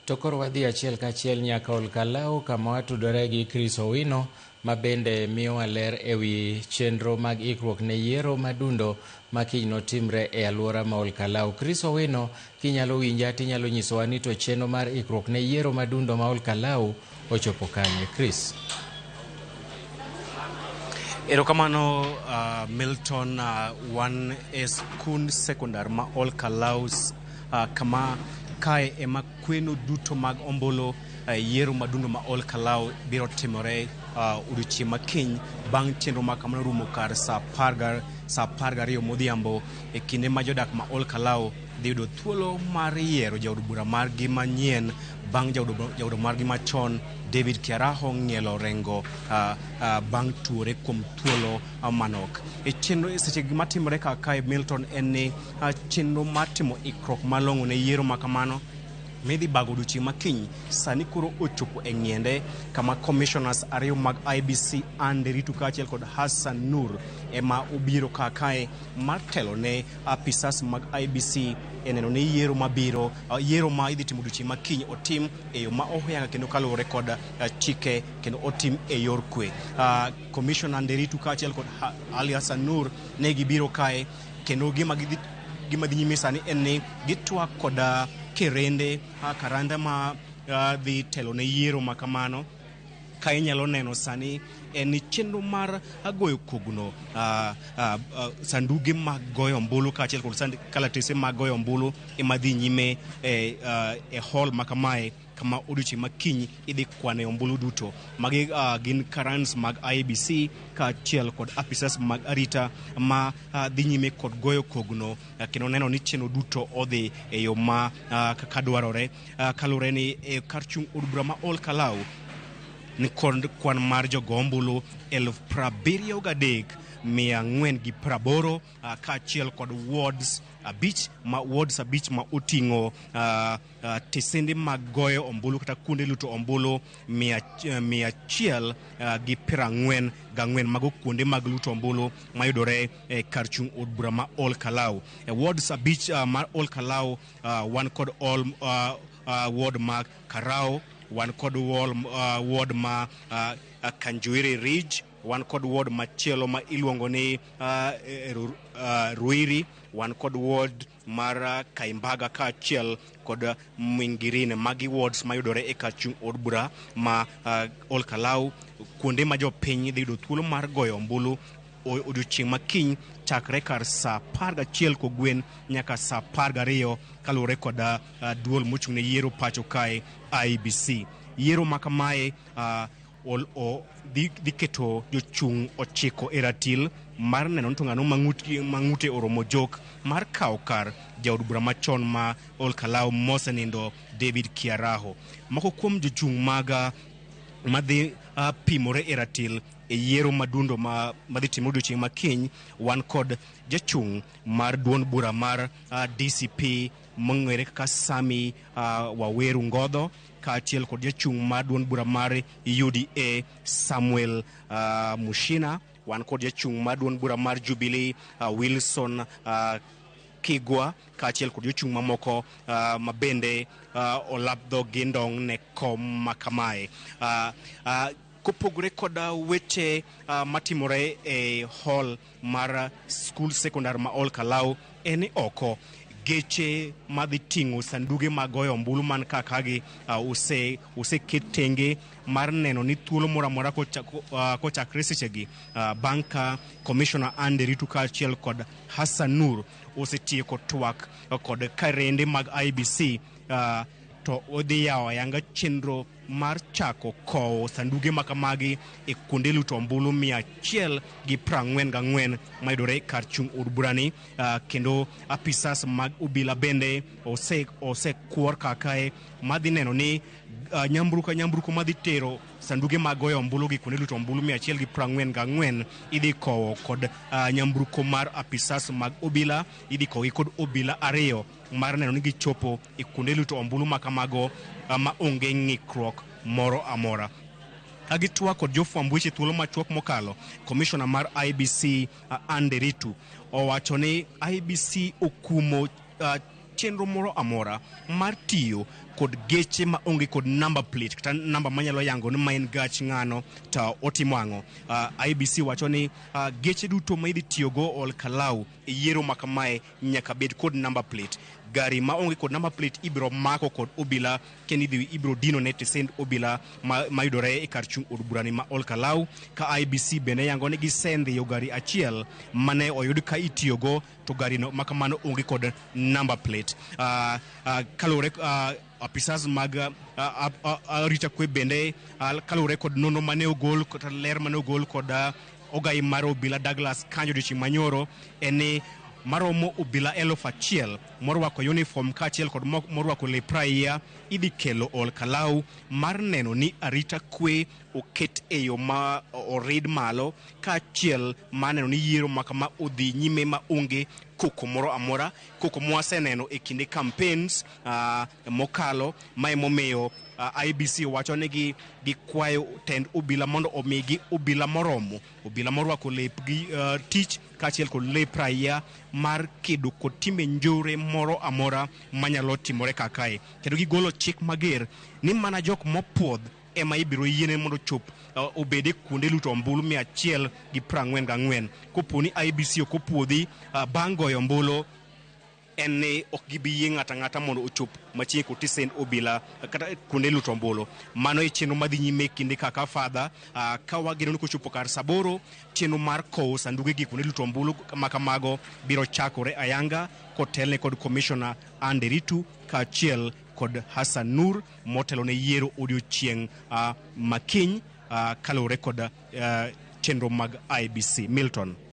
To koro wadhi achiel kachiel nyaka Olkalau kama watudore gi Chris Owino ma bende miyowa ler ewi chenro mag ikruok ne yiero madundo ma kiny notimre e alwora ma Olkalau. Chris Owino, kinyalo winja tinyalo nyisowa ni to chenro mar ikruok ne yiero madundo ma Olkalau ochopo kanye. Chris. Erokamano Milton, wan e skund sekondar ma Olkalau kama kae ema kweno duto mag ombulu yiero madundo ma Olkalau biro timore odiochieng' ma kiny bang' chenro ma kamano rumo kar saa 12 modhiambo e kinde ma jodak ma Olkalau dhi yudo thuolo mar yiero jaod bura margi manyien bang' jaod margi machon David Kiaraho ng'ielo rengo bang' tuore kuom thuolo manok. E chenro seche matimore kaka kae Milton en ni chenro mar timo ikruok malong'o ne yiero ma kamano midhi bago odiochieng' ma kiny sani koro ochopo e ng'iende kama commissioners ariyo mag IBC Anne Nderitu kaachiel kod Hassan Nur ema obiro ka kae mar telo ne apisas mag IBC e neno ni yiero mabiro yiero ma idhi timo odiochieng' ma kiny otim e yo ma ohuyanga kendo kaluwore kod chike kendo otim e yor kwe. Commissioner Nderitu kaachiel kod Ali Hassan Nur ne gibiro kae kendo gima dhi nyime sani en ni gitwak kod kerende karanda ma dhi telo ne yiero ma kamano. Ka inyalo neno sani en ni chenro mar goyo kogno sanduge mag goyo ombulu kaachiel kod kalatese mag goyo ombulu ema dhi nyime e hall ma kamae kama odiochieng' ma kiny idhi kwane ombulu duto. Magi gin karans mag IEBC kaachiel kod apisas mag arita ma dhi nyime kod goyo kogno kendo neno ni chenro duto odhi e yo ma kaka dwarore kaluwore ni kar chung' od bura ma Olkalau ni kod kwan mar jogo ombulu 73,480 kaachiel kod wards abich ma oting'o tesende mag goyo ombulu kata kuonde luto ombulu 144 mago kuonde mag luto ombulu mayudore e kar chung' od bura ma Olkalau. E wards abich mar Olkalau wan kod ward mag Karao, wan kod ward ma Kanjuiri Ridge, wan kod ward machielo ma iluongo ni Ruiri, wan kod ward mar Kaimbaga kaachiel kod Mwingirine. Magi wards mayudore e kar chung' od bura ma Olkalau, kuonde ma jopiny dhi yudo thuolo mar goyo ombulu odiochieng' ma kiny chakre kar saa 11 kogwen nyaka saa 12 kaluwore kod duol mochung' ne yiero pacho kae IEBC. Yiero ma kamae dhi keto jochung' 9 e ratil mar neno ni to ng'ano mang'ute oromo jok mar kawo kar jaod bura machon ma Olkalau mosenindo David Kiaraho. Moko kuom jochung' mag madhi pimore e ratil e yiero madundo madhi timore odiochieng' ma kiny, wan kod jachung' mar duond bura mar DCP mong'ere kaka Sami Waweru Ngodho kaachiel kod jachung' mar duond bura mar UDA Samuel Mushina, wan kod jachung' mar duond bura mar Jubilee Wilson Kigwa kaachiel kod jochung' mamoko ma bende olap dhogi ndong' ne kom ma kamae. Kopogore kod weche matimore e hall mar skul sekondar ma Olkalau, en ni oko geche madhi ting'o sanduge mag goyo ombulu man kakagi oseket tenge mar neno ni thuolo moro amora kochakre sechegi bang' ka Commissioner Anne Nderitu kaachiel kod Hassan Nur osetieko twak kod karende mag IEBC to odhi yawo ayanga chenro mar chako kowo sanduge ma kamagi e kuonde luto ombulu 144 mayudore kar chung' od burani, kendo apisas mag obila bende osekuor kakae madhi neno ni nyamburko madhi tero sanduge mag goyo ombulu gi kuonde luto ombulu 144 idhi kowo kod nyamburko mar apisas mag obila, idhi kowogi kod obila 2 mar neno ni gichopo e kuonde luto ombulu ma kamago ma onge ng'ikruok moro amora. Ka gitwak kod jofwamb weche thuolo machuok mokalo, Commissioner mar IEBC Anne Nderitu owacho ni IEBC okumo chenro moro amora mar tiyo kod geche ma onge kod number plate kata namba manyalo yango ni ma en gach ng'ano to otimo ang'o. IEBC wacho ni geche duto ma idhi tiyogo Ol Kalou e yiero ma kamae nyaka bed kod number plate. Gari ma onge kod number plate ibiro mako kod obila kendo ibiro dino ne tesend obila mayudore e kar chung' od burani ma Ol Kalou. Ka IEBC bende yango ni gisendhiyo gari achiel mane oyud ka itiyogo to gari no makamano onge kod number plate. Kaluwore apisas mag arita kwe bende kaluwore kod nonro mane ogol kata ler mane ogol kod ogai mar obila Douglas Kanja odiochieng' manyoro en ni maromo obila 1000 morwako uniform kaachiel kod morwako lep raia idhi kelo Ol Kalou mar neno ni arita kwe oket e yo ma orid malo kaachiel mar neno ni yiero ma kama odhi nyime ma onge koko moro amora, koko mwaseneno e kinde campaigns mokalo. Ma emomiyo IEBC wacho ni gikwayo tend obila mondo omigi obila moromo, obila morwako lepgi tich kaachiel kod lep raia mar kedo kod timbe njore moro amora manyalo timore kar kae. Kendo gigolo chik mager ni mana jok mopuodh ema ibiro yiene mondo ochop obed e kuonde luto ombulu 144. Kopo ni IEBC ok opuodhi bang' goyo ombulu, en ni ok gibi yie ng'ato ang'ata mondo ochop machiegni kod tesend obila kata kuonde luto ombulu. Mano e chenro madhi nyime kinde kaka fadha ka wageno ni kochopo kar saa aboro chenro mar kowo sanduge gi kuonde luto ombulu makamago biro chakore ayanga kotelne kod Commissioner Anne Nderitu kaachiel kod Hassan Nur motelo ne yiero odiochieng' makiny kaluwore kod chenro mag IEBC. Milton.